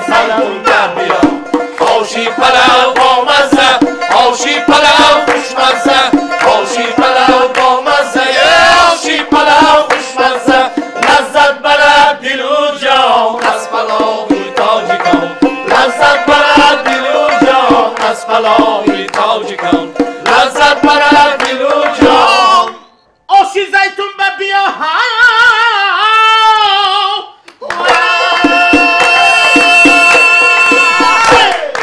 Зайтун ба биё. Оши палав бо мазза, оши палав хушмазза, оши палав бо мазза, оши палав хушмазза. Лаззат барад дилу ҷон аз палови тоҷикон. Лаззат барад дилу ҷон аз палови тоҷикон. Лаззат барад дилу ҷон. Оши зайтун ба биё.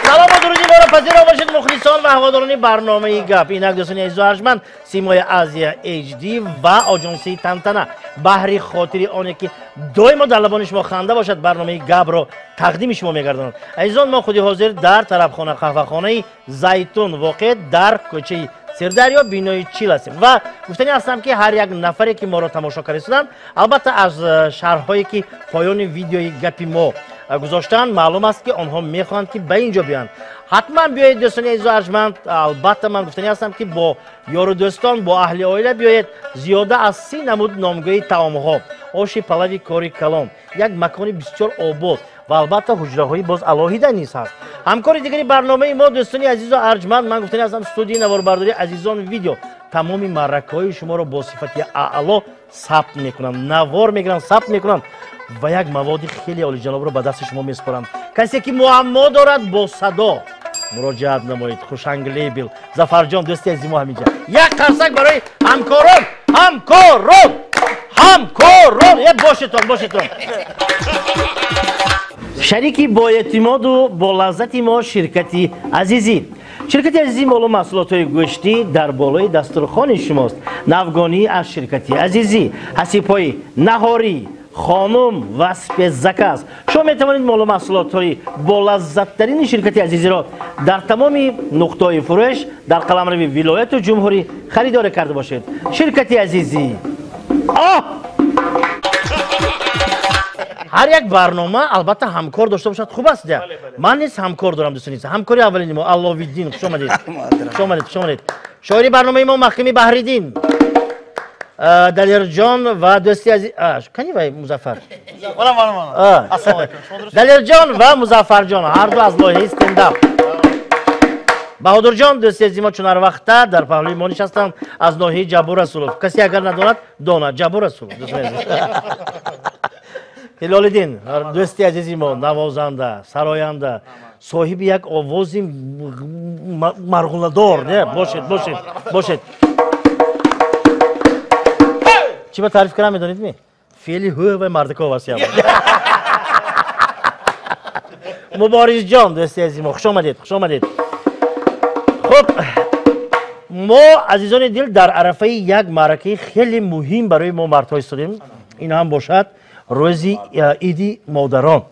Салом ва дуруди моро пазиро бошед, мухлисон ва ҳаводорони барномаи Гап. Инак, дӯстони азизу арҷманд, Симои Азия HD ва оҷонсии Тантана баҳри хотири оне ки доимо дар лабони шумо ханда бошад, барномаи Гапро тақдими шумо мегардонад. Азизон, мо худи ҳозир дар тарабхона қаҳвахонаи Зайтун, воқеъ дар кӯчаи Сирдарё, бинои Чил ҳастем ва гуфтанӣ ҳастам, ки ҳар як нафаре ки моро тамошо карда, албатта аз шарҳҳое ки поёни видеои гапи мо гузоштанд, маълум аст, ки онҳо мехоҳанд, ки ба ин ҷо биёянд. Ҳатман биёед, дӯстони азизу арҷманд. Албатта, ман гуфтанӣ ҳастам, ки бо ёру дӯстон, бо аҳли оила биёед. Зиёда аз 30 намуд номгӯи таомҳо, оши палави кори калон, як макони бисёр обод ва албатта ҳуҷраҳои боз алоҳида низ ҳаст. Ҳамкори дигари барномаи мо, дӯстони азизу арҷманд, ман гуфтанӣ ҳастам, студияи наворбардории Азизон Видео тамоми маъракаҳои шуморо бо сифати аъло сабт мекунанд, навор мегиранд, сабт мекунанд ва як маводи хеле олиҷанобро ба дасти шумо месупоранд. Касе ки муаммо дорад, бо садо муроҷиат намоед. Хушанг Лейбл, Зафарҷон, дӯсти азизи мо ҳаминҷа. Як қарсак барои ҳамкорон, ҳамкорон, ҳамкорон! Е, бошетон, бошетон. Шарики боэътимоду бо лаззати мо ширкати Азизӣ. Ширкати Азизӣ молу маҳсулотҳои гӯштӣ дар болои дастурхони шумост. Навгонӣ аз ширкати Азизӣ, ҳасибҳои наҳорӣ, хонум ва спецзаказ. Шумо метавонед молу маҳсулотҳои болаззаттарини ширкати Азизиро дар тамоми нуқтаҳои фурӯш дар қаламрави вилояту ҷумҳурӣ харидорӣ карда бошед. Ширкати Азизӣ. Оҳ, ҳар як барнома албатта ҳамкор дошта бошад, хуб аст. Ман низ ҳамкор дорам, дӯстони азиз. Ҳамкори аввалини мо Алловиддин, хуш омадед, хуш омадед, хуш омадед. Шоири барномаи мо Маҳками Баҳриддин, Далерҷон ва дӯсти азиз кани вай Музаффар, Далерҷон ва Музаффарҷон, ҳарду аз лоиҳаи стендап. Баҳодурҷон, дӯсти азизи мо, чун ҳар вақта дар паҳлӯи мо нишастанд, аз ноҳияи Ҷаббор Расулов. Касе агар надонад, донад, Ҷаббор Расулов, дӯстони азиз. Ҳилолиддин, дӯсти азизи мо, навозанда, сароянда, соҳиби як овози марғуладор. Бошед, бошед, бошед. Чӣ ба таъриф кунам, медонед ми? Феъли ҳӯ ва мардаков аст. Муборизҷон, дӯсти азизи мо, хуш омадед, хуш омадед. Хуб, мо, азизони дил, дар арафаи як маъракаи хеле муҳим барои мо мардҳо истодем. Ин ҳам бошад рӯзи иди модарон.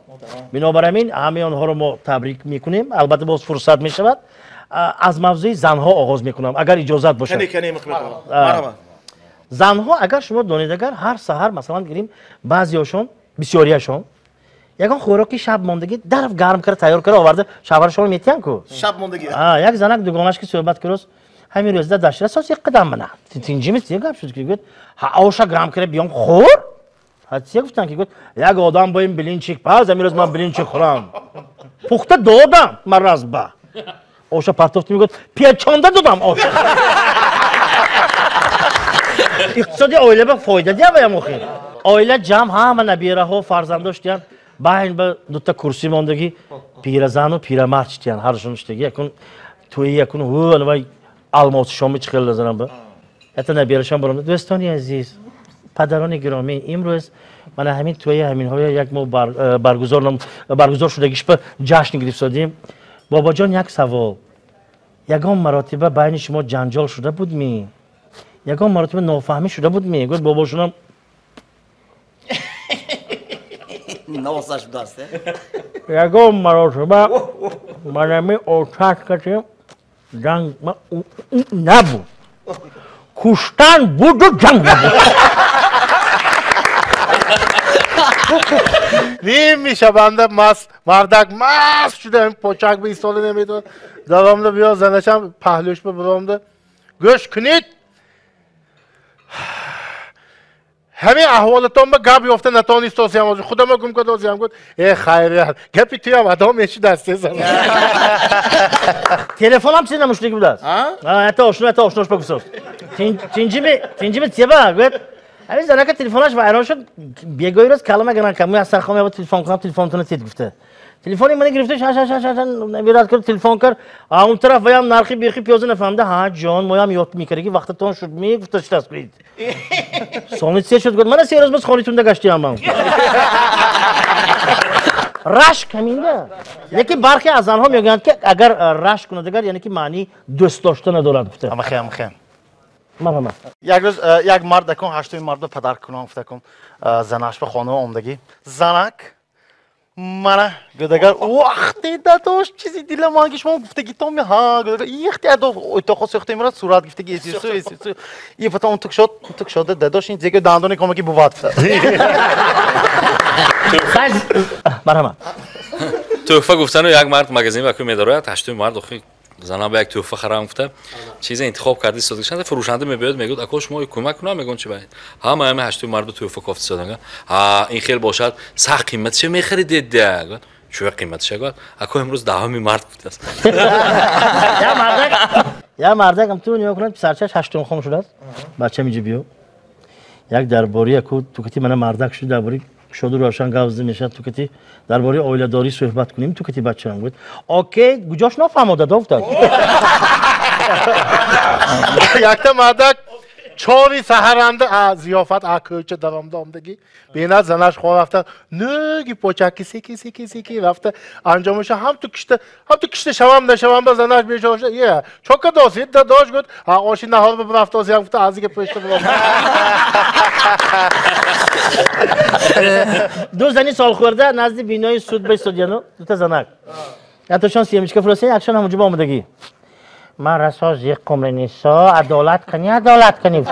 Бинобар ҳамин ҳамаи онҳоро мо табрик мекунем. Албатта, боз фурсат мешавад, аз мавзӯи занҳо оғоз мекунам, агар иҷозат бошад. Занҳо, агар шумо донед, агар ҳар саҳар, масалан гирем, баъзеҳошон, бисёриашон ягон хӯроки шаб мондагӣ дарф гарм карда, тайёр карда, оварда шавҳарашон метиҳанд ку. Шаб мондагӣ. Як занак дугонаш ки суҳбат кардааст: «Ҳамин рӯзда дашра сос як қадам мана тинҷимис, я гап шуд?» Ки гӯяд: «Оша гарм карда биём, хӯр». Ҳа, гуфтан ки, гӯяд: «Як одам боим блинчик паз, ҳамин рӯз ман блинчик хӯрам, пухта додам, маразба оша партофтим». Мегӯяд: «Печонда додам оша». Иқтисоди оила ба фоида дияваям. Охир оила ҷамъ, ҳама набираҳо, фарзандо шудиянд, байн ба дута курсӣ мондагӣ, пиразану пирамард шидиянд, ҳаршон шидаги. Якун тӯи якун ҳу вай алмоси шоми чӣ хел назарам ба ята набирашон баромад: «Дӯстони азиз, падарони гиромӣ, имрӯз мана ҳамин тӯи ҳаминҳоя як мо баргузор шудагиш ба ҷашн гирифтодем. Бобоҷон, як савол: ягон маротиба байни шумо ҷанҷол шуда буд ми? Ягон маротиба нофаҳмӣ шуда буд ми?» Гуфт бобошунам: Носаш будааст. «Ягон маротиба манами оташ кати ҷанг набуд, куштан буду, ҷанг набуд». Ним шабанда маст мардак маст шуда, почак ба истода наметавонад. Даромда биё, занашам паҳлӯш ба биромда: «Гӯш кунед, Ҳамин аҳволатон ба гап ёфта натонистосиям, ҳозир худама гум кардосиям. Гуфт: э хайрият, гапи туям адо мешудаст. Телефонам чиз намушники будааст. Это ошно, это ошнош ба гуфтост. Тинҷими, тинҷими теба, гӯяд. Ҳамин занака телефонаш вайрон шуд, бегоҳи рӯз калима гиран кам, аз сархона меояд, телефон кунам, телефонтона тед гуфта. Телефони мани гирифта, ша ша ша ша набират кард, телефон кард. А он тараф ваям нархи бехи пиёза нафаҳмида, ҳа ҷон, моям ёд мекардаги, вақтатон шуд, ми гуфта шудааст гӯед. Сони се шуд, гуфт, мана 3 рӯз боз хонитунда гаштиям ман. Рашк ҳаминда. Лекин бархе аз занҳо мегӯянд, ки агар рашк кунад, агар яъне ки маънии дӯст дошта надорад гуфта. Амахе, амахе. Марҳамат. Як рӯз як мард акун 8 мард падар кунон гуфта кун занаш ба хона омдагӣ. Занак мана гӯдагар вақте дадош чизи дила манги шумо гуфтагитон ми ҳа гӯдагар ихте адо отоқо сӯхта имрад сурат гифтаги эсису эсису и потом он тук шод дадош ин зега дандони комаки бувад. Марҳамат. Тӯҳфа гуфтану як мард магазин ба ку медарояд, 8 мард охи занам ба як тӯҳфа харам гуфта, чизе интихоб карди содгашанда, фурӯшанда мебиёд, мегӯяд: ако, шумо кӯмак кунам, мегӯям чи баед? Ҳама ҳама 8 марду тӯҳфа кофта содага. Ҳа, ин хел бошад, сахт қиматша мехаридед да. Чӯ қиматша? Гӯяд: ако, имрӯз 10 март будааст. Я мардак, я мардак ам ту нигоҳ кунад, писарчаш ҳаштум хом шудааст. Бачам, инҷо биё. Як дар бораи аку тукати мана мардак шуд, дар бораи шоду равшан гап зада мешавад, тукати дар бораи оиладорӣ суҳбат кунем, тукати бачаам. Гӯяд: окей, гуҷош нафаҳмода дофтад. Якта мардак 4 саҳаранда зиёфат а кӯча даромда омдагӣ, бенад занаш хоб рафта, нӯги почаки секи секи секи рафта анҷомаша, ҳам ту кишта, ҳам ту кишта шавам нашавам ба занаш бешоша е чока досид дадош. Гуфт: а оши наҳор ба рафтосиям гуфта, азига пушта булом. Ду зани солхӯрда назди бинои суд баистодияну дута занак. Ятошон семечка фурӯсия, якшон ҳамунҷо ба омадагӣ. Ман расо зиқ қумринисо, адолат кани, адолат кани.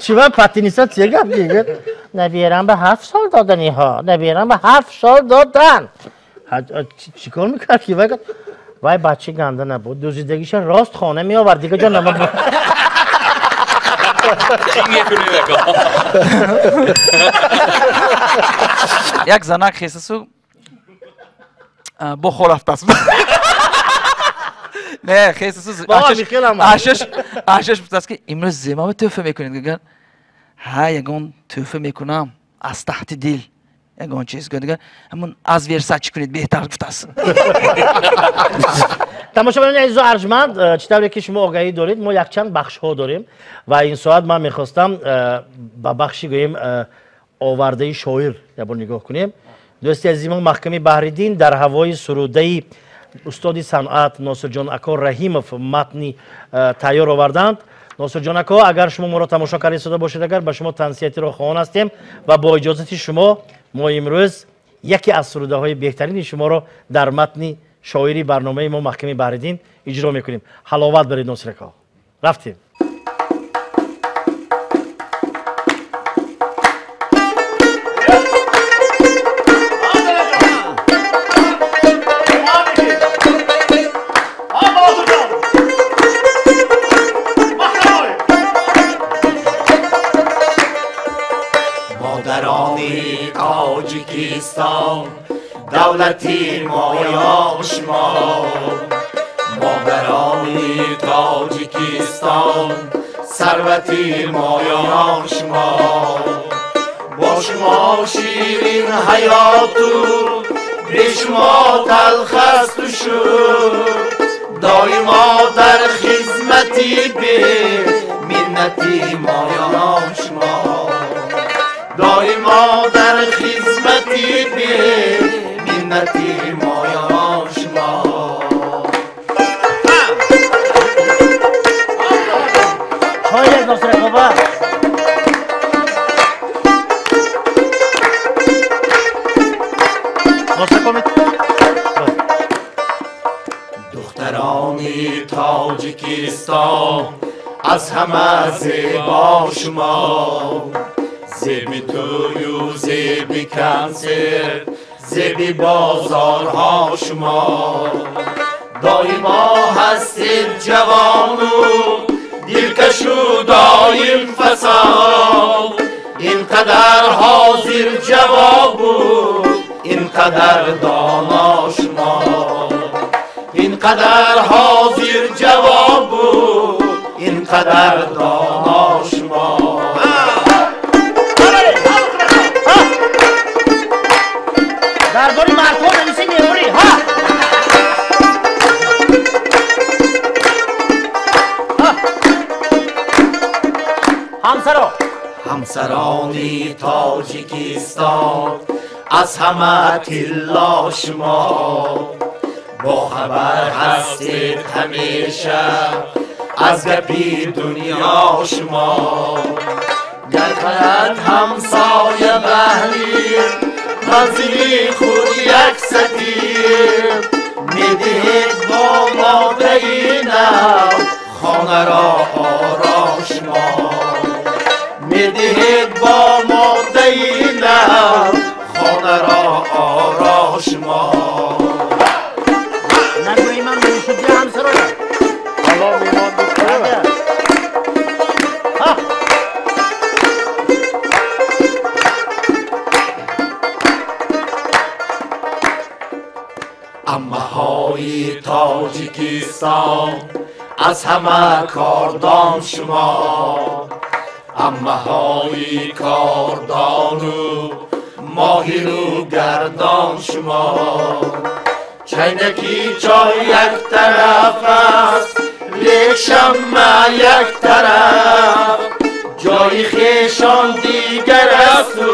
Чива патиниса чия гап дигар? Набирам ба 7 сол доданиҳо, набирам ба 7 сол додан. Чӣ кор мекард ки вай? Вай бача ганда набуд, дузидагиша рост хона меовард, дига ҷо набуд. Як занак хесасу бо хол рафтааст. Не, хесасу ашаш гуфтааст, ки имрӯз зема тӯҳфа мекунед? Гӯяд: ҳа, ягон тӯҳфа мекунам аз таҳти дил, ягон чиз. Гӯяд: ҳамун аз Версачи кунед беҳтар, гуфтааст. Тамошобинони азизу арҷманд, чӣ тавре ки шумо огаҳӣ доред, мо якчанд бахшҳо дорем ва ин соат ман мехостам ба бахши гӯем овардаи шоир ябор нигоҳ кунем. Дӯсти азизи мо Маҳками Баҳриддин дар ҳавои сурудаи устоди санъат Носирҷон ако Раҳимов матни тайёр оварданд. Носирҷон ако, агар шумо моро тамошо карда истода бошед, агар ба шумо тансиҳатиро хоҳон ҳастем ва бо иҷозати шумо мо имрӯз яке аз сурудаҳои беҳтарини шуморо дар матни шоири барномаи мо Маҳками Баҳриддин иҷро мекунем. Ҳаловат баред, Носир ако. Рафтем. Модарони Тоҷикистон, давлати моён шумо, модарони Тоҷикистон, сарвати моён шумо. Бо шумо ширин ҳаёту бе шумо талхасту шуд, доимо дар хизмати беминнати моён шумо, доимо дар хизмати беминнати моён шумо. Хоҳед, Носир акоба. Духтарони Тоҷикистон, аз ҳама зебо шумо, зеби тӯю зеби консерт, зеби бозорҳо шумо. Доимо ҳастед ҷавону Дилкашу доим фасон, инқадар ҳозир ҷавобу инқадар доно шумо, инқадар ҳозир ҷавобу инқадар доно шумо. Дар бори мардҳо нависи меҳмонӣ. Ҳа, ҳамсаро, ҳамсарони Тоҷикистон аз ҳама тилло шумо, бохабар ҳастед ҳамеша аз гапи дунё шумо. Гар кунад ҳамсоя баҳри манзили худ як сатир, медиҳед бо модаи нав хонаро оро шумо, медиҳед бо модаи нав хонаро оро шумо. Нагӯи ман мешуд ҳамсароя. Алло меҳмон дӯстона. Аммаҳои Тоҷикистон аз ҳама кордон шумо, аммаҳои кордону моҳиру гардон шумо. Чайнаки чой як тараф аст, лек шамма як тараф, ҷои хешон дигар асту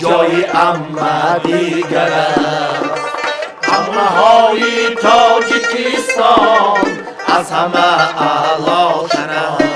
ҷои амма дигар аст. Аммаҳои Тоҷикистон аз ҳама аълотар аст.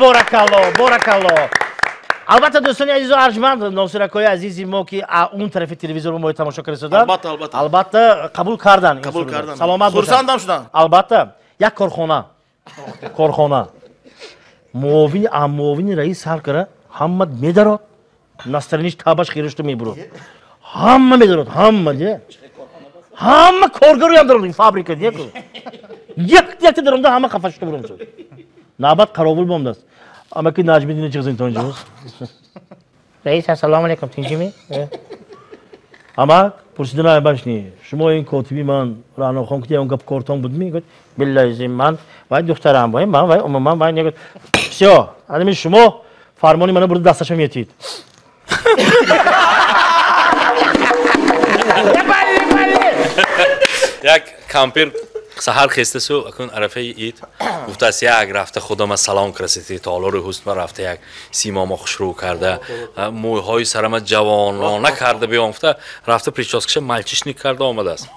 Боракалло, боракалло. Албатта, дӯстони азизу арҷманд, носиракҳои азизи мо, ки он тарафи телевизорро мо тамошо карда, албатта қабул кардан, саломат, хурсандам шуданд. Албатта, як корхона муовини раис сар кара ҳама медарод, настроение ш табаш хиришто мебурод, ҳама медарод, ҳама де, ҳама коргароям дарод, фабрика де, як якта даромда ҳама хафа шуда буром шуд. Навбат қаровул бомдааст. Амаки Наҷмиддини чиқзин тонҷиз. Раис, ассалому алайкум, тинҷими? Амак, пурсидин айбашни. Шумо ин котиби ман Раънохон ки он гап кортон будми? Гуфт: "Биллаҳи ман вай духтарам, вай ман, вай умуман вай не." Всё, анами шумо фармони мана бурда дасташа метид. Як кампир саҳар хестасу акун арафаи ид гуфтааст: як рафта худама салом красити толори ҳусн рафта, як симома хушрӯ карда, мӯйҳои сарама ҷавонона карда биём гуфта, рафта прическа ша мальчишник карда омадааст.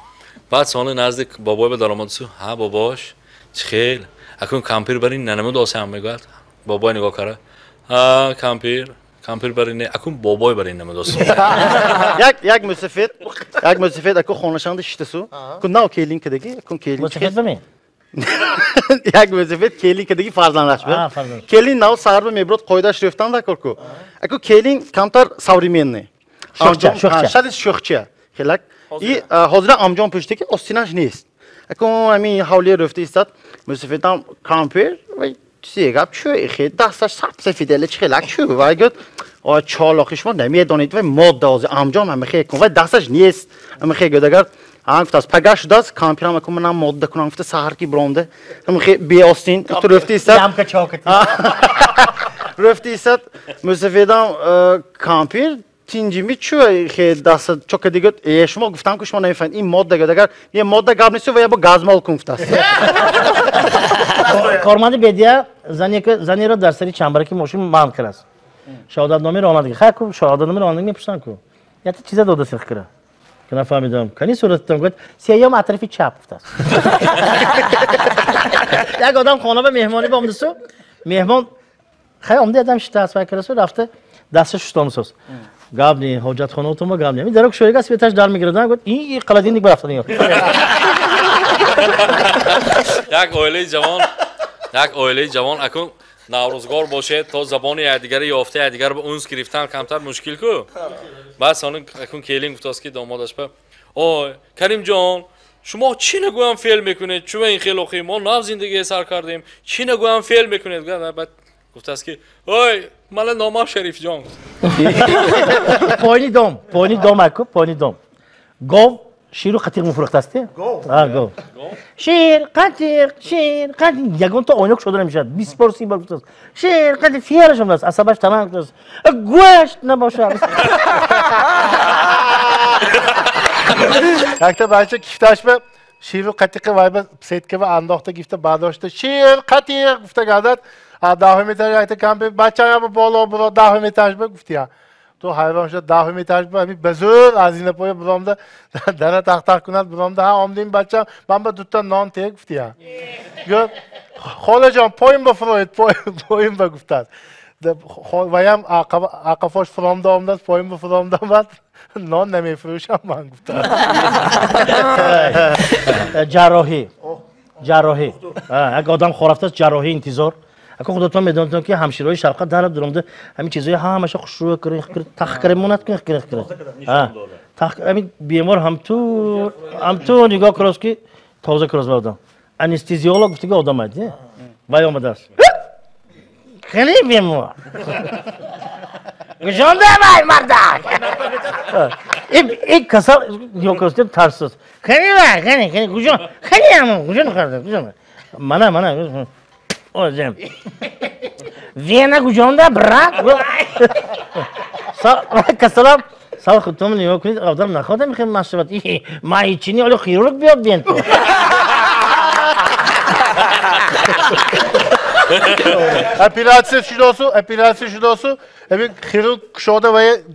Баъд сони назди бобой ба даромадасу: ҳа бобош, чӣ хел? Акун кампир барин нанамуд осам мегӯяд. Бобой нигоҳ кара: ҳа кампир, кампир барин не, акун бобой барин намудос. Як мусафед акун хонашанда шиштасу, акун нав келин кадаги, акун келин. Мусафед бами? Як мусафед келин кадаги фарзандаш бир. Келин нав сарба мебурод, қоидаш рёфтан дакор ку. Акун келин камтар современный. Шӯхча, шӯхча. Шади шӯхча. Хелак. И ҳозира амҷон пуштаки остинаш нест. Акун ҳамин ҳавлия рёфта истад, мусафедам кампир вай чизе гап чӯ ихе дасташ саб сафиделе чи хелак чӯ вай гӯд: ой чолохи шумо намедонед, вай модда ҳозир амҷон ҳамихе кун, вай дасташ нест ҳамихе гӯд. Агар ҳам гуфтааст пагаш шудааст, кампирам акун манам модда кунам гуфта саҳар ки биромда ҳамихе беостин ту рёфта истад, ямка чокати рёфта истад. Мусафедам кампир тинҷими чӯ ихе даста чока дигӯд: э шумо гуфтам ки шумо намефаҳмед ин модда гӯд. Агар не модда гап нест, вай бо газмол кун гуфтааст. Корманди бедия занеро дар сари чамбараки мошин манъ кардааст. Шаҳодатномаи ронандагӣ. Хай ку шаҳодатномаи ронандагӣ мепурсанд ку. Якта чиза дода сирх кара. Нафаҳмидам. Кани сурататон гуфт сеюм атрафи чап гуфтааст. Як одам хона ба меҳмонӣ омадасу меҳмон хай омада одам шитааст вай карасу рафта дасташ шустомсоз. Гап не, ҳоҷатхонаотон гап не. Дарок шоига светаш дар мегирад. Гуфт ин қаладинник барафта. Як оилаи ҷавон, як оилаи ҷавон акун наврӯзгор бошед то забони якдигари ёфта якдигарро ба унс гирифтан камтар мушкил ку. Бас он акун келин гуфтааст ки домодаш ба ой Каримҷон шумо чӣ нагӯям феъл мекунед? Чува ин хел охи мо нав зиндагие сар кардем. Чӣ нагӯям феъл мекунед? Баъд гуфтааст ки ой мана номам Шарифҷон. Пойни дом, пойни дом аку, пойни дом. Гов ширу қатиқ мефурӯхтааст. Гов. Шир, қатиқ, шир, қатиқ. Ягон то ойна кушода намешавад. 20 бор 30 бор гуфтааст. Шир, қатиқ фияраш омадааст. Асабаш тамам гуфтааст. Гӯшт набошад. Якта бача кифташ ба ширу қатиқи вай ба сетка ба андохта гифта бардошта шир, қатиқ гуфта гардад. Даҳум этаж якта кампи бача ба боло буро даҳум этаж ба гуфтия. То ҳайрон шуд даҳум этаж ба ҳамин ба зӯр аз ина поя буромда дара тақ-тақ кунад буромда ҳа омдим бача ман ба дута нон те гуфтия. Гуфт холаҷон поин ба фуроед поин ба гуфтааст. Ваям ақафош фуромда омдааст поин ба фуромда омад нон намефурӯшам ман гуфтааст. Ҷарроҳӣ. Ҷарроҳӣ. Як одам хорафтааст ҷарроҳӣ интизор. Ако худатон медонед ки ҳамшираҳои шавқат дар дуромда ҳамин чизҳои ҳамаша хушрӯ тах кара монад кун кира кира. Тах ҳамин бемор ҳамту ҳамту нигоҳ карост ки тоза карост ба одам. Анестезиолог гуфтаги одам ад, не? Вай омадааст. Хеле бемор. Гужонда вай мардак. Ин касал нигоҳ карост тарсост. Хеле вай, хеле, хеле гужон, хеле ҳамон гужон карда, гужон. Мана, мана. Озем. Вена гужонда брат. Касалам сал худтон нигоҳ кунед, одам нахоҳад мехоҳад машварат. Ман ҳечини оло хирург биёд бен то. Операция шудосу, операция шудосу, ҳамин хирург кушода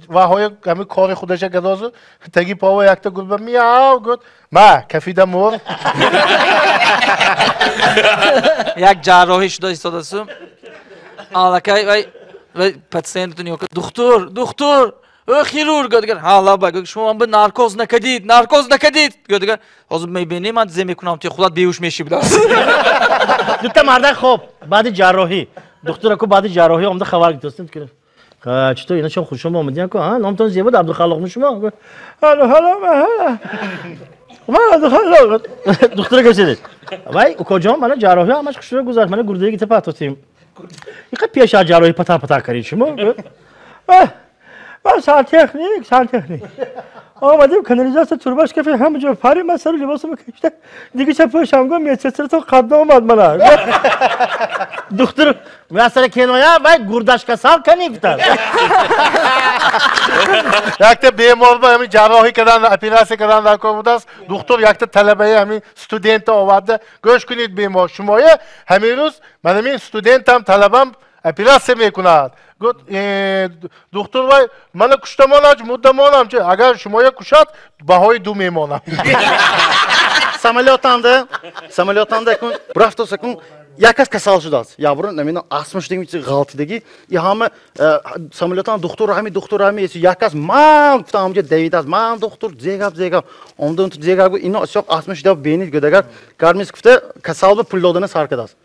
ваҳои ҳамин кори худаша кардосу, таги пова якта гурба мияв гуфт, ма кафида мур. Як ҷарроҳӣ шуда истодасу, аллакай вай патсиенту нигоҳ кард, духтур, духтур, ӯ хирург гуфт, дигар ҳа лаба гуфт, шумо ман ба наркоз накардид, наркоз накардид. Гуфт, дигар ҳозир мебинӣ ман зе мекунам, ту худат беҳуш мешӣ будааст. Дута мардак хоб, баъди ҷарроҳӣ. Духтур аку баъди ҷарроҳӣ омада хабар гирифт. Чито ина чон хушшон омадиян ку, номтон зебуд Абдухаллоқми шумо? Ҳало, ҳало, ман Абдухаллоқ. Духтур гӯшедед. Вай, укоҷон, мана ҷарроҳӣ ҳамаш хушрӯ гузашт, мана гурдаи гита патотим. Иқа пеш аз ҷарроҳӣ патар-патар карид шумо? Ман сантехник, сантехник. Омадим канализатсия турбаш кафе ҳама ҷо пари ман сару либосамро кашида дига ча пӯшам гум медсестратон қадда омад мана. Духтур масала кеноя вай гурдаш касал кани гуфтааст. Якта бемор ба ҳамин ҷарроҳӣ кардан, оператсия кардан дар кор будааст. Духтур якта талабаи ҳамин студента оварда, гӯш кунед бемор, шумоя ҳамин рӯз ман ҳамин студентам талабам оператсия мекунад. Гуфт духтур вай мана куштамонам, муддамонам, агар шумоя кушад баҳои ду мемонам. Самолётанда, самолётанда кун рафтоса кун як кас касал шудааст. Ябру намедонам астма шудагӣ чи ғалтидагӣ. И ҳама самолётан духтур ҳами духтур ҳами як кас ман гуфта ҳамҷа давидааст. Ман духтур зегап зегап. Омда ту зегап гуфт ино сиёқ астма шуда бенид гуфт агар гармис гуфта касал ба пул додана сар кардааст.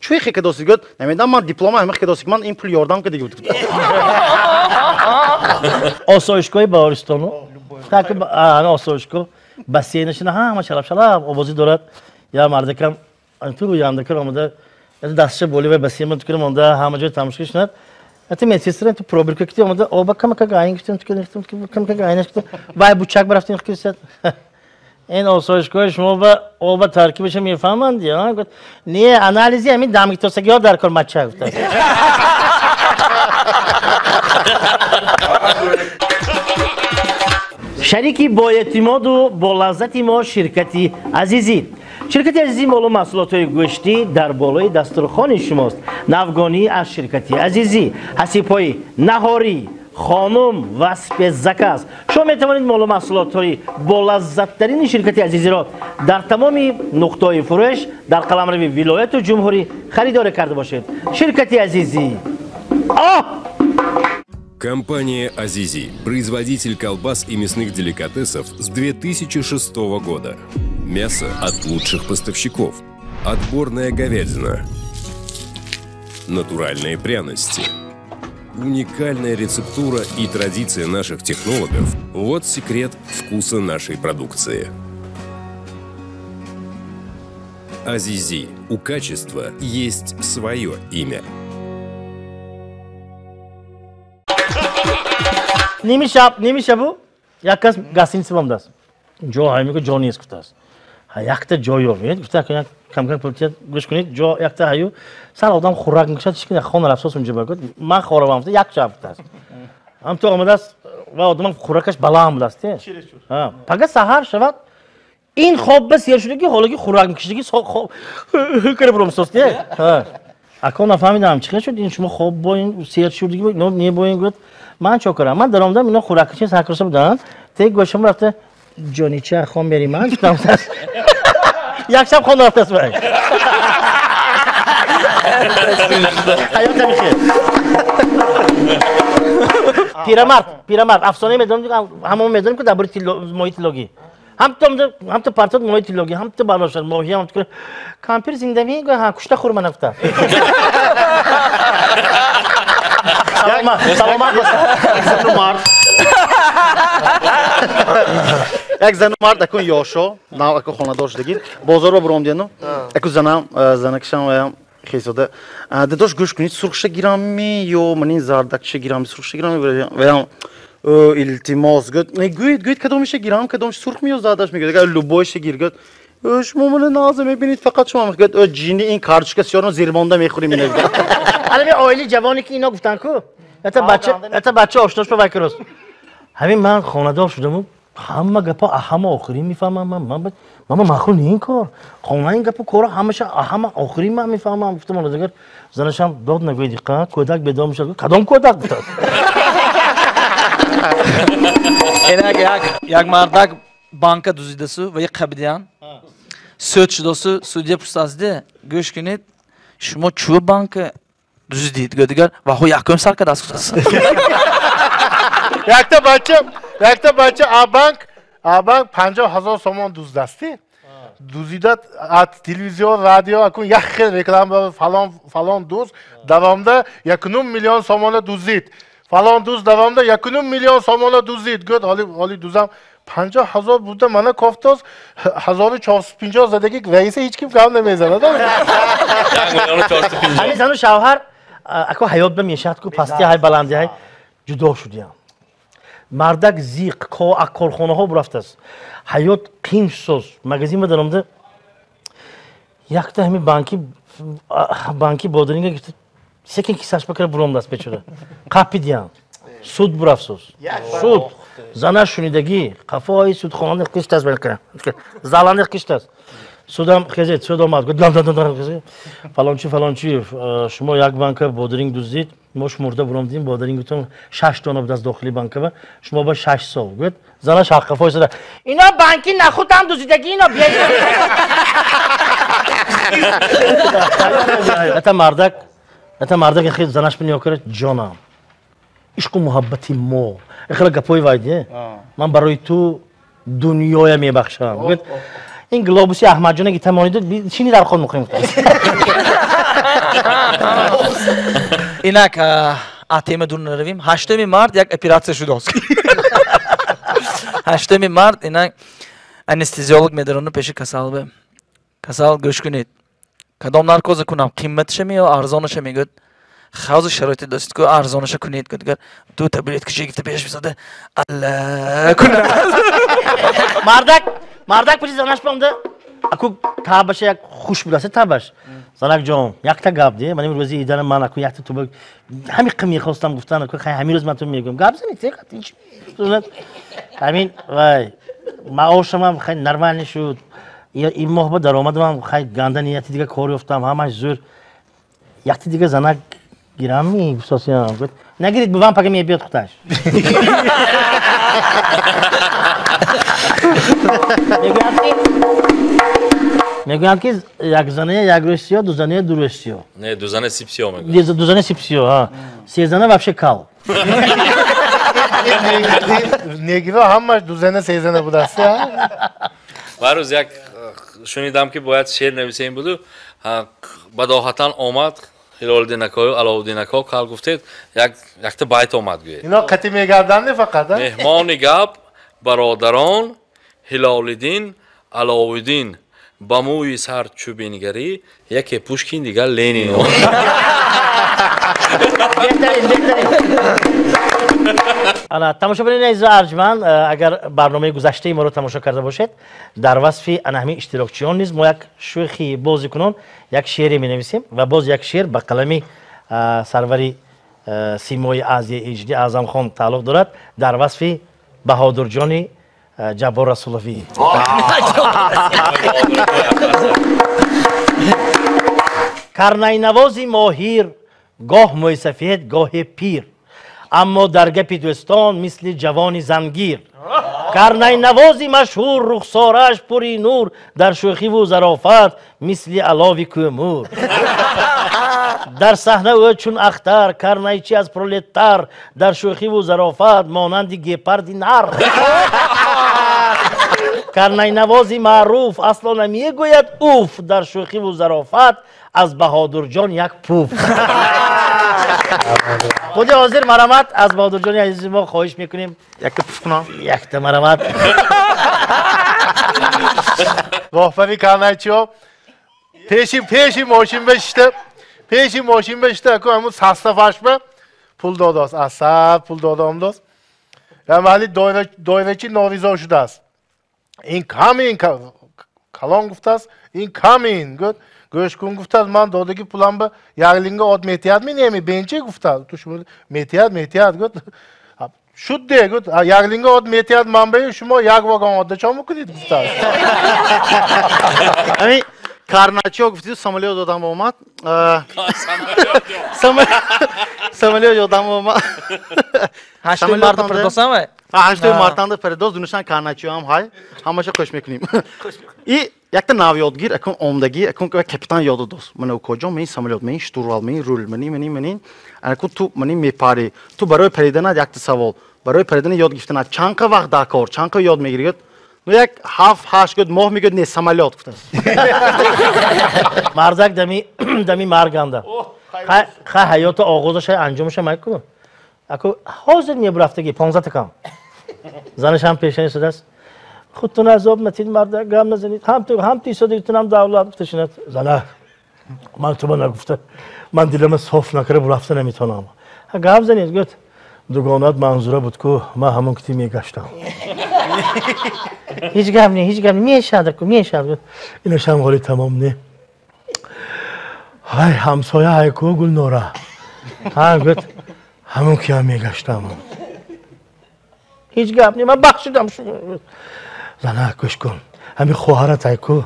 Чӯй хекадоси гуфт намедонам ман диплома ҳама хекадоси ман ин пул ёрдам кардагӣ буд. Осоишгоҳи Баҳористону так осоишгоҳ бассейнашина ҳама шалаб-шалаб овозӣ дорад. Я мардакам ту рӯяндакар омада дастша боли вай бассейн ту кунам омада ҳама ҷой тамошо шунад. Это медсестра ту пробирка кити омада оба камака айн гуфтем ту кунем камака айнаш гуфтем вай бучак барафтем кисат. Ин осоишгоҳи шумо ба оба таркибаша мефаҳманд я гуфт не анализи ҳамин дамгитосагиҳо дар кор мача гуфтааст. Шарики боэътимоду бо лаззати мо ширкати Азизӣ. Ширкати Азизӣ молу маҳсулотҳои гӯштӣ дар болои дастурхони шумост. Навгонӣ аз ширкати Азизӣ, ҳасибҳои наҳорӣ, Хонум ва спецзаказ. Шумо метавонед молу маҳсулотҳои болаззаттарини ширкати Азизиро дар тамоми нуқтаҳои фурӯш дар қаламрави вилояту ҷумҳурӣ харидорӣ карда бошед. Ширкати Азизӣ. Компания «Азизи» – производитель колбас и мясных деликатесов с 2006 года. Мясо от лучших поставщиков. Отборная говядина. Натуральные пряности. Уникальная рецептура и традиция наших технологов – вот секрет вкуса нашей продукции. «Азизи» – у качества есть свое имя. Ними шабу як кас гостиница бомдааст. Ҷо ҳай мегӯ, ҷо нест гуфтааст. Якта ҷо ёфт. Гуфта кам-кам пул гӯш кунед, ҷо якта ҳаю сар одам хӯрак мекушад, ҳеч ки хона рафтос унҷо ба гуфт. Ман хоравам гуфта, як шаб гуфтааст. Ҳам ту омадааст ва одамам хӯракаш баланд будааст. Пага саҳар шавад, ин хоб ба сер шудаги, ҳологи хӯрак мекушидаги кара буромсост. Ако нафаҳмидам, чӣ хел шуд ин шумо хоб бо ин сер шудиги, не бо ин гуфт. Ман чо кардам? Ман даромадам, ино хӯракчи саркурса буданд. Тег гӯшам рафта, ҷонича хон бери ман гуфтам. Як шаб хон рафтааст вай. Ҳаёт ҳамин. Пирамард, афсона медонем, ҳамон медонем ки дар бораи моҳи тиллогӣ. Ҳам то партод моҳи тиллогӣ, ҳам то балошад моҳи, ҳам то кампир зиндагӣ, ҳа кушта хӯр ман гуфта. Саломат бошед. Як зану мард акун ёшо, нав акун хонадор шудагӣ, бозорро буромдияну, аку занам, занакшам ваям хесода. Дадош гӯш кунед, сурхша гирамми ё манин зардакша гирамми, сурхша гирамми ваям илтимос гӯяд. Гӯед, гӯед кадомиша гирам, кадомиш сурх ми ё зардаш мегӯяд. Агар любойша гир гӯяд. Шумо мана наза мебинед, фақат шумо мегӯяд, ҷини ин карточка сиёрно зирмонда мехӯрем ина. Ҳалами оили ҷавоне ки ино гуфтанд ку, это бача ошнош ба вайкрос. Ҳамин ман хонадор шудаму ҳама гапо ҳама охирин мефаҳмам. Ман ман махул не ин кор. Хона ин гапо кора ҳамаша ҳама охирин ман мефаҳмам. Гуфтам агар занашам дод нагӯй диққат, кӯдак бедор мешавад. Кадом кӯдак гуфтааст? Инак як мардак банка дуздидасу ва як қабидиян. Суд шудасу, судья пурсазде, гӯш кунед, шумо чӯ банка дуздид? Гӯ дигар ваҳо якум сар кардааст гуфтааст. Якта бача а банк 50,000 сомон дуздасти. Дуздидат от телевизион, радио, акун як хел реклама фалон фалон дуз давомда 1.5 миллион сомона дуздид. Фалон дуз давомда 1.5 миллион сомона дуздид. Гӯд ҳоли дузам 50,000 буда мана кофтоз 1450 задаги раиса ҳеч ким гап намезанад. 1,450. Ҳамин зану шавҳар ако ҳаёт ба мешавад ку пасти ҳай баланди ҳай ҷудо шудиям. Мардак зиқ корхонаҳо бурафтааст. Ҳаёт қин соз. Магазин ба даромада якта ҳамин банки бодринга гирифта секин кисаш бакара буромдааст бечора. Қапидиям. Суд бурафт соз. Суд. Занаш шунидагӣ қафои судхонани қиштааст балкара. Залани қиштааст. Судам хезет, суд омад. Фалончи, фалончи, шумо як банка бодринг дуздид, мо шумурда буромдем, бодрингтон 6 дона буд аз дохили банка, шумо ба 6 сол. Гӯяд, занаш ҳаққафои сада. Ино банки нахудам дуздидаги, ино биёед. Это мардак хел занаш бинё кард, ҷонам. Ишқу муҳаббати мо. Хеле гапои вайде. Ман барои ту дунёя мебахшам. Гӯяд, ин глобуси Аҳмадҷона ки тамонида чини дар хон мухим. Инак атема дур наравим. 8 март як оператсия шудааст. 8 март инак анестезиолог медарону пеши касал бе. Касал гӯш кунед. Кадом наркоза кунам? Қимматша ми ё арзонаша мегӯяд? Хавзи шароити достед ку арзонаша кунед. Гӯяд, ду таблетка гирифта пеш бизада. Алла кунад. Мардак пеши занаш бомда. Аку табаша як хуш будаст табаш. Занак ҷон, якта гап де. Ман имрӯзи идана ман аку якта туба ҳамин қим мехостам гуфтан, аку хай ҳамин рӯз ман ту мегӯям. Гап зани те ҳеч. Ҳамин вай маошам хай нормалӣ шуд. Ин моҳ ба даромадам хай ганда нияти дига кор ёфтам, ҳамаш зӯр. Якта дига занак Гирам гуфтосиям. Гуфт нагирид бувам пага мебиёд худаш. Мегӯянд ки як зане як рӯз сиё, ду зане ду рӯз сиё. Не, ду зане сип сиё мегӯянд. Ду зане сип сиё, ҳа. Се зане вообще кал. Негиро ҳамаш ду зане се зане будааст. Ва рӯз як шунидам ки бояд шеър нависем буду, бадоҳатан омад Ҳилолиддин акою Аловуддин ако кал гуфтед, якта байт омад гӯед. Ино қатӣ мегарданд фақат, а? Меҳмони гап бародарон Ҳилолиддин Аловуддин ба мӯи сар чӯ бингарӣ, яке Пушкин дигар Ленин. Беҳтарин, беҳтарин. Ана тамошобинони азизу арҷманд, агар барномаи гузаштаи моро тамошо карда бошед, дар васфи ана ҳамин иштирокчиён низ мо як шӯхи бозикунон як шеъре менависем ва боз як шеър ба қалами сарвари симои Азия HD Аъзамхон тааллуқ дорад дар васфи Баҳодурҷони Ҷаббор Расуловӣ. Карнайнавози моҳир гоҳ мӯйсафед гоҳе пир, аммо дар гапи дӯстон мисли ҷавони зангир. Карнайнавози машҳур рухсораш пури нур, дар шӯхиву зарофат мисли алови кӯмур. Дар саҳна ӯ чун ахтар, карнайчи аз пролетар, дар шӯхиву зарофат монанди гепарди нар. Карнайнавози маъруф асло намегӯяд уф, дар шӯхиву зарофат аз Баҳодурҷон як пуф. Худи ҳозир марамат аз Баҳодурҷони азизи мо хоҳиш мекунем. Якта пуф кунам. Якта марамат. Роҳбари карнайчиҳо пеши мошин бишта, пеши мошин бишта, аку ҳамун састафашба пул додааст, асаб пул додаомдааст. Вале доирачи норизо шудааст. Ин кам ин калон гуфтааст, ин кам ин гуфт. Гӯш кун гуфтааст, ман додаги пулам ба ярлинга от метиҳад ми неми бенчи гуфтааст. Ту шумо метиҳад, метиҳад гуфт. Шуд де гуфт, ярлинга от метиҳад ман ба шумо як вагон отда чо мекунед гуфтааст. Ами карначиҳо гуфтиду самолёт ёдам омад. Самолёт ёдам омад. Ҳаштуи марта передосам вай? Ҳаштуи мартанда передос, дунушан карначиҳоам ҳай. Ҳамаша қӯш мекунем. И якта навёдгир акун омдагӣ, акун капитан ёду дост. Мана укоҷон, ман самолёт, ман штурвал, ман рул, мани мани мани. Акун ту мани мепарӣ. Ту барои париданат якта савол. Барои паридани ёд гирифтанат чанд қа вақт дар кор, чанд қа ёд мегирӣ? Ну як 7-8 гуфт моҳ мегӯяд не самолёт гуфтааст. Мардак дами марганда. Ха ҳаёту оғозаша анҷомаша майкун. Аку ҳозир мебурафтагӣ 15 кам. Занаш ҳам пешани шудааст. Худтон азоб натид мардак, гам назанед. Ҳам ту исодагитунам давлат гуфта шинад. Зана ман туба нагуфта. Ман дилама соф накарда бурафта наметавонам. Гап занед гуфт. Дугонат манзура буд ку ман ҳамон кити мегаштам. Ҳеҷ гап не, ҳеҷ гап не, мешавад ку, мешавад гуфт. Инашам ҳоли тамом не. Ҳай ҳамсоя ҳай ку Гулнора. Ҳа гуфт ҳамон киам мегаштам. Ҳеҷ гап не, ман бахшидам шумо. Зана гӯш кун. Ҳамин хоҳарат ҳай ку.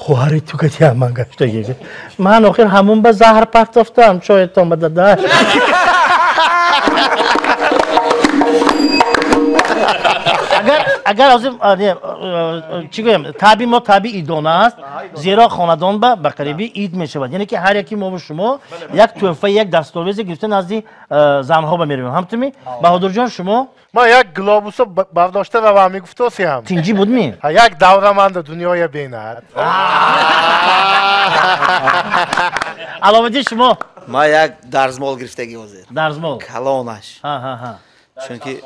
Хоҳари ту катиам ман гаштагӣ. Ман охир ҳамон ба заҳр партофтам, чоятон ба дадаш. Агар ҳозир чӣ гӯям, таби мо таби идона аст, зеро хонадон ба қариби ид мешавад. Яъне ки ҳар яки мо шумо як тӯҳфа, як дастовезе гирифта назди занҳо ба меравем. Ҳамтуми Баҳодурҷон шумо? Ман як глобусо бардошта равам мегуфтосиам. Тинҷӣ будми? Як давраманда дунёя бинад. Аловуддин шумо? Ман як дарзмол гирифтагӣ ҳозир. Дарзмол? Калонаш. Чунки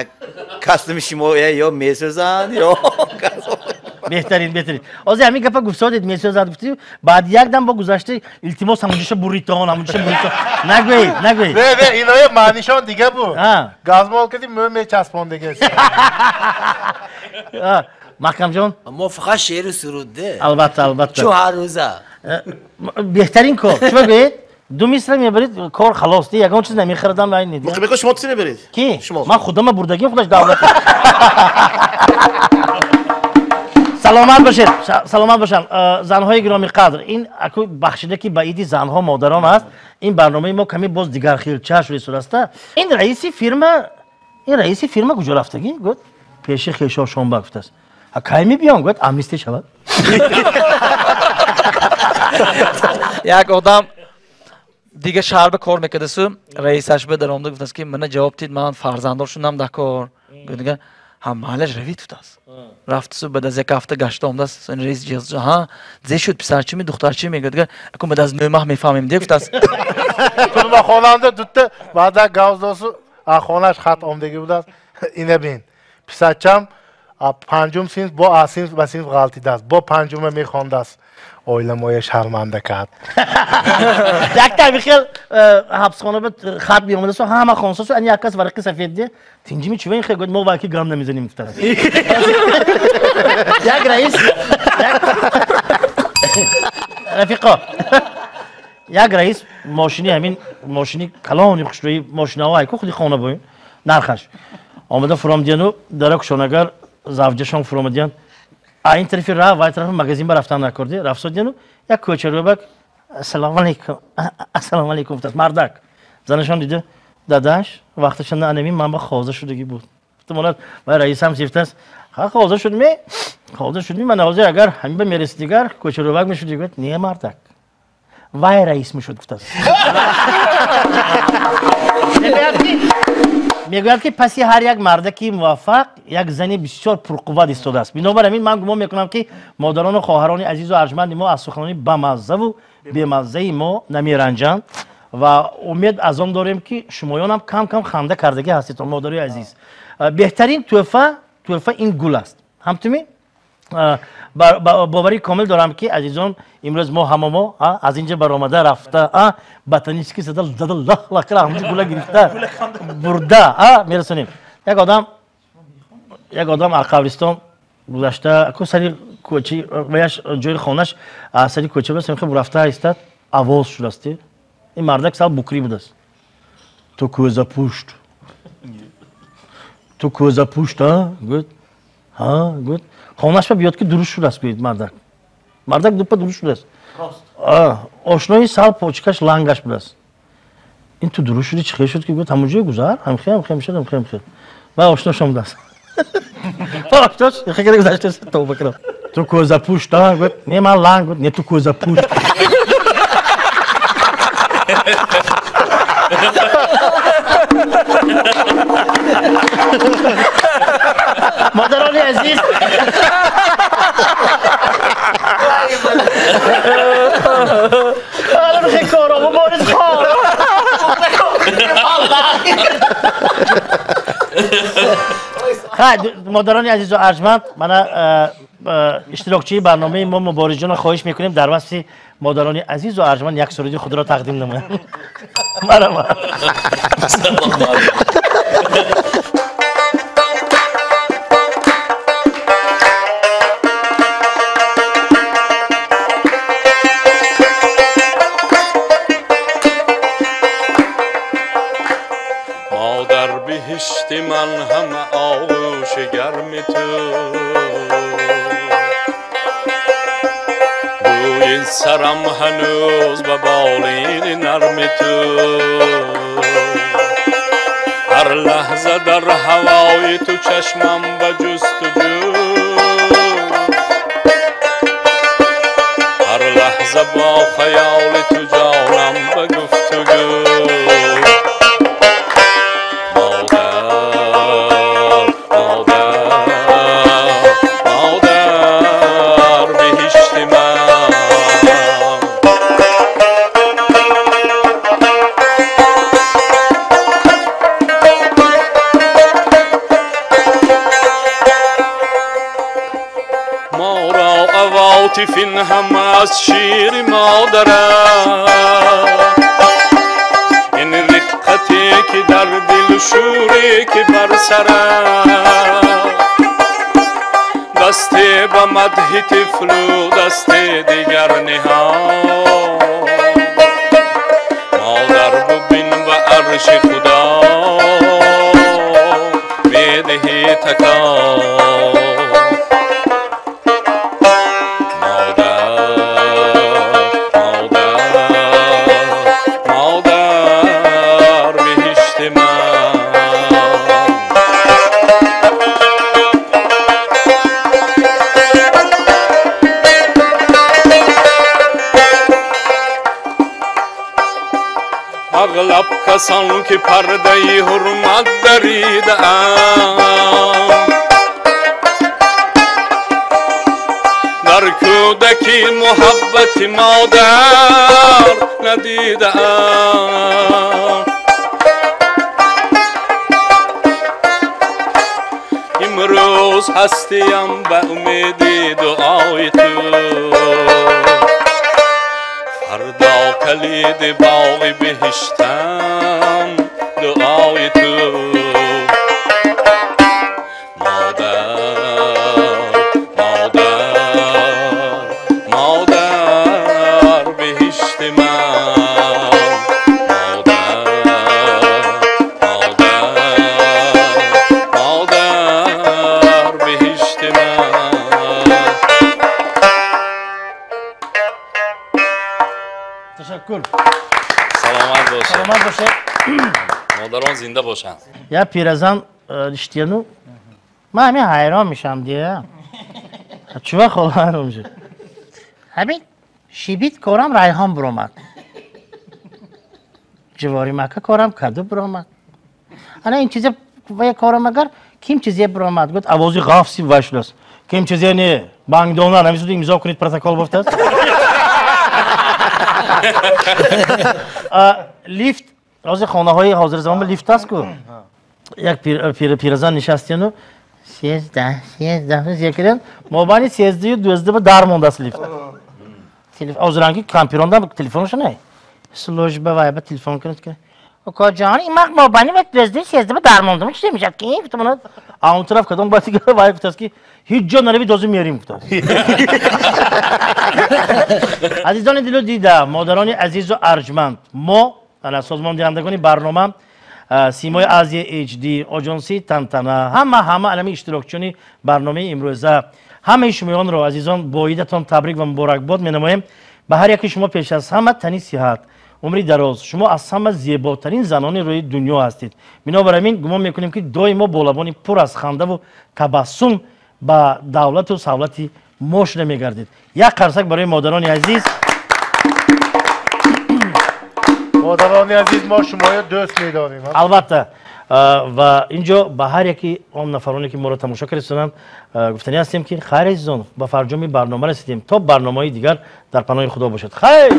як костюми шумо ё месӯзанд ё беҳтарин, беҳтарин. Ҳозир ҳамин гапа гуфтодед, месӯзад гуфтед, баъд як дам бо гузашта илтимос ҳамонҷоша буритон, ҳамонҷоша буритон. Нагӯед, нагӯед. Не, не, иноя маънишон дига буд. Газмол кардим, мӯ мечаспон дига. Маҳкамҷон? Мо фақат шеъру суруд де. Албатта, албатта. Чун ҳар рӯза. Беҳтарин кор. Чӣ бигӯед? Ду мисра мебаред, кор халос. Ягон чиз намехӯрдам. Муқимбеков шумо чӣ мебаред? Ки? Ман худама бурдагим, худаш давлат. Саломат бошед, саломат бошанд. Занҳои гиромиқадр, ин аку бахшида ки ба иди занҳо модарон аст, ин барномаи мо каме боз дигар хелча шуда истодааст. Ин раиси фирма, ин раиси фирма куҷо рафтагӣ? Гуфт пеши хешовшонба гуфтааст. А кай мебиём? Гуфт амнистия шавад. Як одам дига шаҳр ба кор мекардасу, раисаш ба даромада гуфтааст ки мана ҷавоб дид, ман фарзанддор шудам дар кор. Гуфт ҳа маҳаллаш равид гуфтааст. Рафтасу баъд аз як ҳафта гашта омадааст. Раис ҷиҳаз ҳа зе шуд писарчими духтарчи мегӯяд, аку баъд аз 9 маҳ мефаҳмем де гуфтааст. Турмахонанда дутта баъда гавздосу хонаш хат омдагӣ будааст. Ина бин писарчам панҷум синф бо а синф ба синф ғалтидааст, бо панҷума мехондааст. Оиламоя шарманда кард. Якта бихел ҳабсхона ба хат биомадасу ҳама хонсасу ани як кас варақи сафед де тинҷими чува ин хел гуфт мо ваки гам намезанем гуфтааст. Як раис рафиқо як раис мошини ҳамин мошини калони хушрӯи мошинаҳо айку худи хона боин нархаш омада фуромдияну дара кушонагар завҷашон фуромадиян а ин тарафи ра вай тарафи магазин ба рафтан накарди рафсодияну як кӯчарӯбак ассалому алайкум ассалому алайкум гуфтааст мардак. Занашон дида дадаш вақташон анамин ман ба хоза шудагӣ буд. Гуфтамонад вай раисам сифтааст ха хоза шудми хоза шудми ман ҳозир агар ҳамин ба мерасид дигар кӯчарӯбак мешуд. Гуфт не мардак вай раис мешуд гуфтааст. Мегӯяд ки паси ҳар як мардаки муваффақ як зани бисёр пурқувват истодааст. Бинобар ҳамин ман гумон мекунам ки модарону хоҳарони азизу арҷманди мо аз суханони бамаззаву бемаззаи мо намеранҷанд ва умед аз он дорем ки шумоёнам кам-кам ханда кардагӣ ҳастед, модарои азиз. Беҳтарин тӯҳфа тӯҳфа ин гул аст. Ҳамтуми боварӣ комил дорам ки азизон имрӯз мо ҳама мо аз инҷа баромада рафта ботанически зада зада лах лах кара ҳамҷо гула гирифта бурда мерасонем. Як одам аз қабристон гузашта ку сари кӯча ваяш ҷои хонаш сари кӯча бас мехоҳ рафта истад овоз шудааст. Ин мардак сал букрӣ будааст. Ту кӯзапушт, ту кӯзапушт гуфт ҳа гуфт хонаш ба биёд ки дуруст шудааст гӯед мардак. Мардак дупа дуруст шудааст. Ошнои сал почкаш лангаш будааст. Ин ту дуруст шуди чӣ хел шуд ки гуфт ҳамон ҷое гузар ҳамхе ҳамхе мешад ҳамхе ҳамхе. Ва ошнош омадааст. Ва ошнош хекара гузаштааст тавба кардам. Ту кӯзапушт гуфт не ман ланг гуфт не ту кӯзапушт. Модарони азиз модарони азизу арҷманд, мана иштирокчии барномаи мо Муборизҷонро хоҳиш мекунем дар васфи модарони азизу арҷманд як суруди худро тақдим намоянд. Марҳамат. بهشت من همه آغوش گرم تو، بوی سرم هنوز به بالین نرم تو، هر لحظه در هوای تو چشمم به جستجو، هر لحظه با خیال تو جانم به گفتگو. عاطفین هم از شیر مادر است، این رقتی که در دل شوری که بر سر است، دست به مدح طفل و دست دیگر نهاد، مادر ببین به عرش خدا میدهی تکان. Касон ки пардаи ҳурмат даридаанд, дар кӯдаки муҳаббати модар надидаанд. Имрӯз ҳастиям ба умеди дуои ту, фардо калиди боғи биҳиштам дуои ту. Модар, модар, модар биҳишти ман, модар, модар, модар биҳишти ман. Ташаккур. Саломат бошед. Саломат бошед. Модарон зинда бошанд. Я пиразан иштияну ман ҳамин ҳайрон мешам дия. Чува хола ҳайрон мешад? Ҳамин шибит корам райҳон буромад. Ҷивори мака корам каду буромад. Ана ин чизе ва корам агар ким чизе буромад, гуфт овози ғафси вай шудааст. Ким чизе не, бангдона, ҳамин суд имзо кунед протокол бофтааст. Лифт, ҳозир хонаҳои ҳозирзамон лифт аст ку. Як пиразан нишастияну 13, 13 зекирен мобайни 13-ю 12 дар мондааст лифт. Ҳозиранги кампиронда телефонша не. Служба вай ба телефон кунад ки Укоҷон, ин вақт мобайни 12 13 дар мондам, чӣ мешавад ки? Гуфтам, а он тараф кадом баъд вай гуфтааст ки ҳеҷ ҷо наравед, ҳозир меорим гуфтааст. Азизони дилу дида, модарони азизу арҷманд, мо ана созмондиҳандагони барнома Симои Азия HD, оҷонсии Тантана, ҳама алами иштирокчиёни барномаи имрӯза, ҳамаи шумоёнро азизон бо идатон табрик ва муборакбод менамоем. Ба ҳар яки шумо пеш аз ҳама тани сиҳат, умри дароз. Шумо аз ҳама зеботарин занони рӯи дунё ҳастед. Бинобар ҳамин гумон мекунем ки доимо бо лабони пур аз хандаву табассум ба давлату савлати мо шуда мегардед. Як қарсак барои модарони азиз. Модарони азиз, мо шуморо дӯст медорем. Албатта, ва инҷо ба ҳар яки он нафароне ки моро тамошо карданд гуфтанӣ ҳастем ки хайр азизон, ба фарҷоми барнома расидем. То барномаҳои дигар дар паноҳи Худо бошед. Хайр.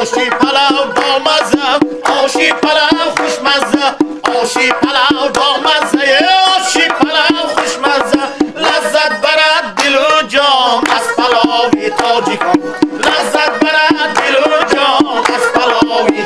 Оши палав бо мазза, оши палав хушмазза, оши палав бо мазза, оши палав хушмазза. Лаззат барад дилу ҷон аз палови тоҷикон, лаззат барад дилу ҷон аз палови.